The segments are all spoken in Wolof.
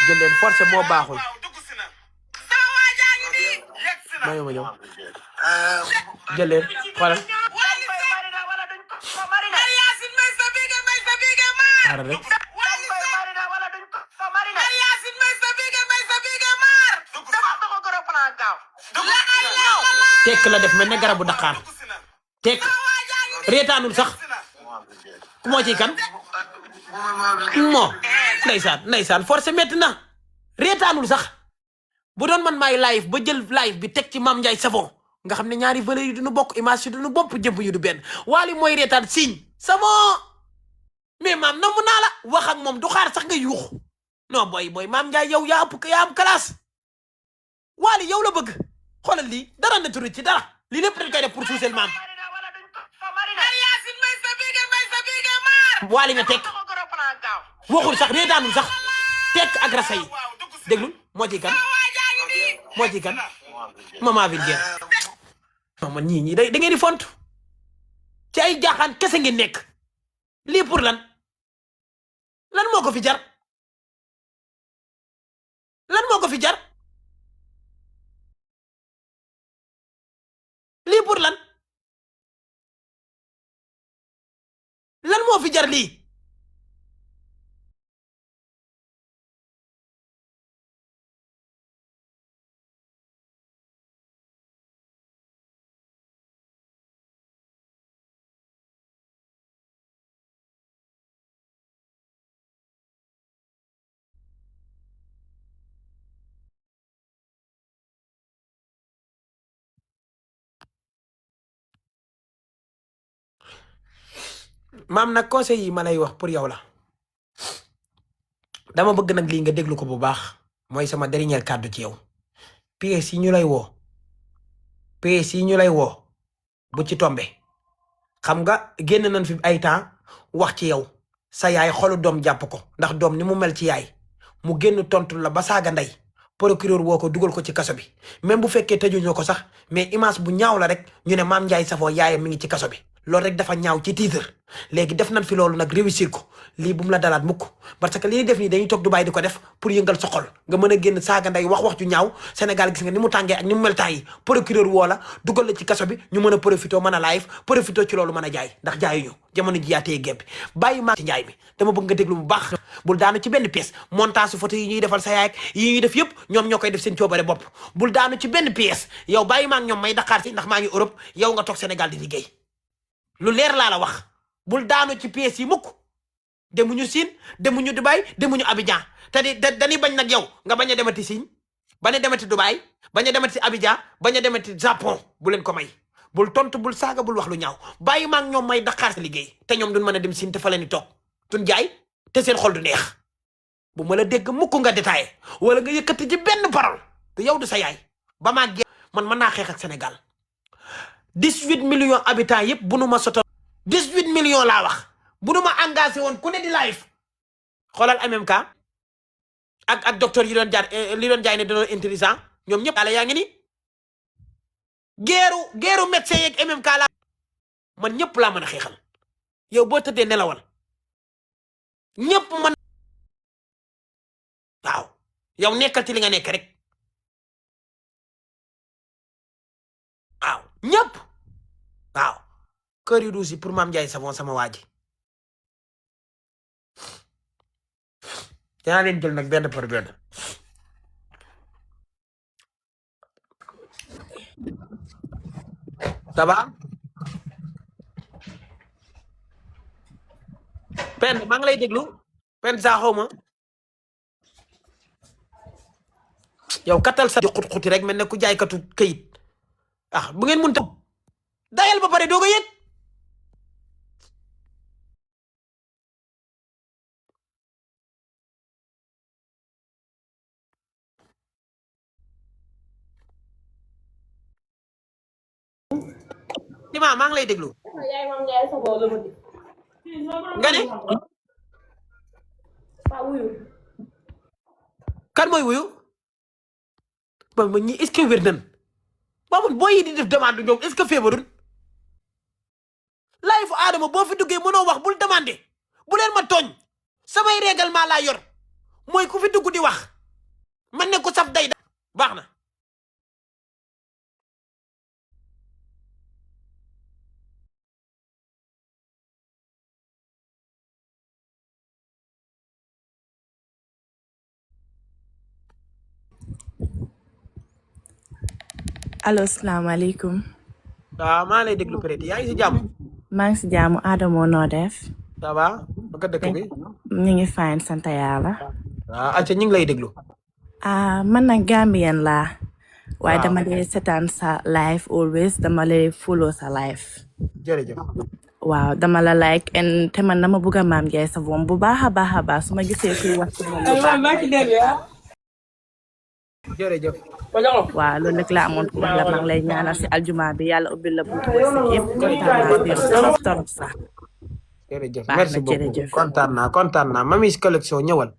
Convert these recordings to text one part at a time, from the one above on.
jël leen forcé moo baaxul mayu ma ñëw jël leen xoolal xaaral rek tekk la def mel ne garabu Dakar tekk reetaanul sax ku moo ci kan moo ndeysaan forcé métti na reetaanul sax bu doon man maay live ba jël live bi teg ci Mame Ndiaye Savon nga xam ne ñaari valeurs yi duñu bokk image yi duñu bopp jëmb yu du benn Wally mooy reetaan signe Savon mais maam namm naa la wax ak moom du xaar sax nga yuux non booy Mame Ndiaye yow yaa am classe Wally yow la bëgg xoolal lii dara na turu ci dara lii lépp dañ koy def pour suusel maam Wally na tekk waxul sax reetaanul sax tekk ak rasa yi déglul moo ci kan maman Vulgaire man ñii da ngeen di font ci ay jaaxaan kese ngeen nekk lii pour lan moo ko fi jar lii pour lan moo fi jar lii maam nag conseil yi ma lay wax pour yow la dama bëgg nag lii nga déglu ko bu baax mooy sama dernier kàddu ci yow PS yi ñu lay woo bu ci tombe xam nga génn nañ fi ay temps wax ci yow sa yaay xolu doom jàpp ko ndax doom ni mu mel ci yaay mu génn tontu la ba saaga ndey procureur woo ko dugal ko ci kaso bi même bu fekkee tëjuñu ko sax mais image bu ñaaw la rek ñu ne Mame Ndiaye Savon yaayam mi ngi ci kaso bi loolu rek dafa ñaaw ci titre léegi def nañ fi loolu nag réussir ko lii bu mu la dalaat mukk parce que li def nii dañuy toog Dubaay di ko def pour yëngal sa xol nga mën a génn saaga nday wax ju ñaaw Sénégal gis nga ni mu tàngee ak ni mu mel temps yi procureur woo la dugal la ci kaso bi ñu mën a profité mën a live profité ci loolu mën a jaay ndax jaayuñu jamono ji yaa téye gépp bàyyi maa ci njaay mi dama bëgg nga déglu bu baax bul daanu ci benn pièce montage su photo yi ñuy defal sa yaay ak yi ñuy def yëpp ñoom ñoo koy def seen coobare bopp bul daanu ci benn pièce yow bàyyi maa ak ñoom may Dakar si ndax maa ngi Europe yow nga toog Sénégal di liggéey lu leer laa la wax bul daanu ci pièces yi mukk demuñu Chine demuñu Dubaï demuñu Abidjan te dañuy bañ nag yow nga bañ a demati Chine bañ a demati Dubaï bañ a demati Abidjan bañ a demati Japon bu leen ko may bul tontu bul saaga bul wax lu ñaaw bàyyi ma ak ñoom may Dakar sa liggéey te ñoom duñ mën a dem Chine te fa leen di toog duñ jaay te seen xol du neex bu ma la dégg mukk nga détaillé wala nga yëkkati ci benn parole te yow du sa yaay ba maa man mën naa xeex ak Sénégal 18 millions habitants yëpp bu nu ma soto 18 millions laa wax bu nu ma engagé woon ku ne di live xoolal MMK ak docteur yi doon jaar li doon jaay ne dañoo intelligent ñoom ñëpp. yaa ngi ni geeru médecin yeeg MMK laa man ñëpp laa mën a xeexal yow boo tëddee nelawal ñëpp man waaw yow nekkal ci li nga nekk rek waaw ñëpp waaw kër yu ruusi pour Mame Ndiaye Savon sama waa ji danaa leen jël nag benn par benn ça va pen maa ngi lay déglu pen saa xaw ma yow kattal sa di xut-xuti rek mel ne ku jaaykatu këyit bu ngeen mun ta dayal ba pare doo ko yëg Dima maa ngi lay déglu nga ne kan mooy wuyu ba ma ñi est-ce que wér nan baamun boo yi di def demande ñoom est-ce que feebarul laay fu aadama boo fi duggee mënoo wax bul demandé bu leen ma tooñ samay règlement laa yor mooy ku fi dugg di wax saf day baax na. allo salaamaaleykum. waaw maa lay déglu peut-être yaa ngi si jàmm. maa ngi si jaamu Adamo noo def. ça va naka dëkk bi. ñu ngi fine sant yàlla. waaw acca ñu ngi lay déglu. man nag Gambien laa. waaye waaw dama lay seetaan sa live always dama lay follow sa live. jërëjëf. waaw dama la like and te man dama bëgg a Mame Njie Savon bu baax a baax a baax su ma gisee kuy wax ci moom lu baax. jërëjëf. waaw loolu nag laa amoon pour la maa ngi lay ñaanal si aljuma bi yàlla ubbil la buntu wërsëg yëpp kontaan naa si yow trop trop sax. jërëjëf baax merci na beaucoup jërëjëf. kontaan naa Mamy's Collection ñëwal.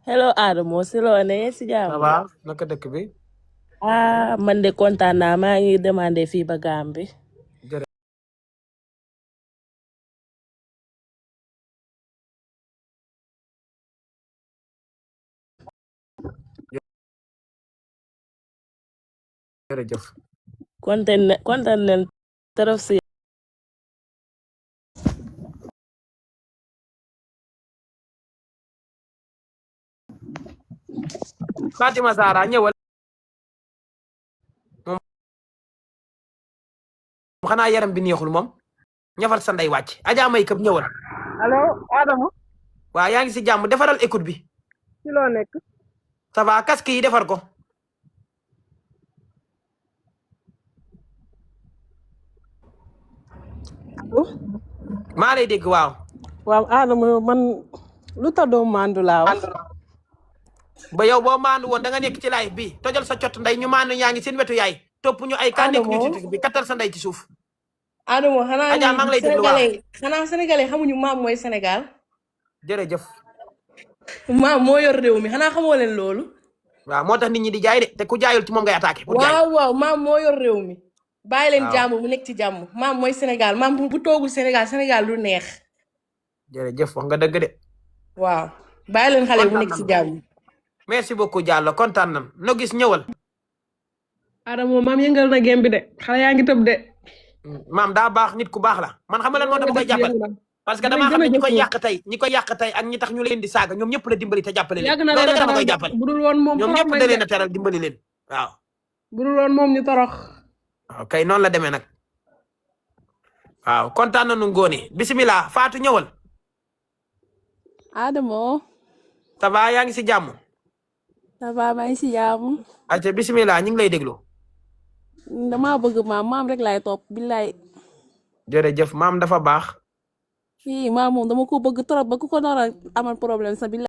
hello Adamo si loo ne si ça jàmm. va naka dëkk bi. man de kontaan naa maa ngi demandé fii ba Gambie. jërëjëf. kontaan nañ trop si. Fatima Zara ñëwal. moom xanaa yaram bi neexul moom. ñafal sa ndey wàcc Adja may këp ñëwal. allo Adama waaw yaa ngi si jàmm defaral écoute bi. ci loo nekk. ça va casque yi defar ko. maa lay dégg waaw. waaw Adama man lu tax doo mandu laa wax. ba yow boo maandu woon da nga nekk ci live bi tojal sa cot ndey ñu maandu yaa ngi seen wetu yaay topp ñu ay kan nekk ñu ci bi kattal sa ndey ci suuf. Adamo xanaa Adja maa ngi lay déglu waaw sénégalais xamuñu maam mooy Sénégal. jërëjëf. maam moo yor réew mi xanaa xamoo leen loolu. waaw moo tax nit ñi di jaay de te ku jaayul ci moom ngay attaqué. pour jaay waaw maam moo yor réew mi. bàyyi leen waaw. jàmm mu nekk ci jàmm maam mooy Sénégal maam bu toogul Sénégal lu neex. jërëjëf wax nga dëgg de. waaw bàyyi leen xale mu nekk ci jàmm. merci beaucoup Diallo kontaan nam no gis ñëwal. Adama maam yëngal na gem bi de xale yaa ngi tëb de. maam daa baax nit ku baax la man xam nga lan moo tax ma koy jàppale. parce que damaa xam ne ñi koy yàq tey ak ñi tax ñu leen di saaga ñoom ñëpp la dimbali te jàppale leen. yàgg na loolu leen a tax ma koy teral jàppale. bu dul woon moom ñoom torox ñëpp nañ da de. leen a teral dimbali leen waaw. bu dul woon moom ñu torox. waaw kay noonu la demee nag. waaw kontaan nañu Ngone bisimilah Fatou ñëwal. Adamo ça va yaa ngi si jàmm. ça va maa ngi si jàmm. ayca bisimilah ñu ngi lay déglu. damaa bëgg maam rek laay topp billaay. jërëjëf maam dafa baax. fii maam moom dama ko bëgg trop ba ku ko nar a amal problème sa billaay.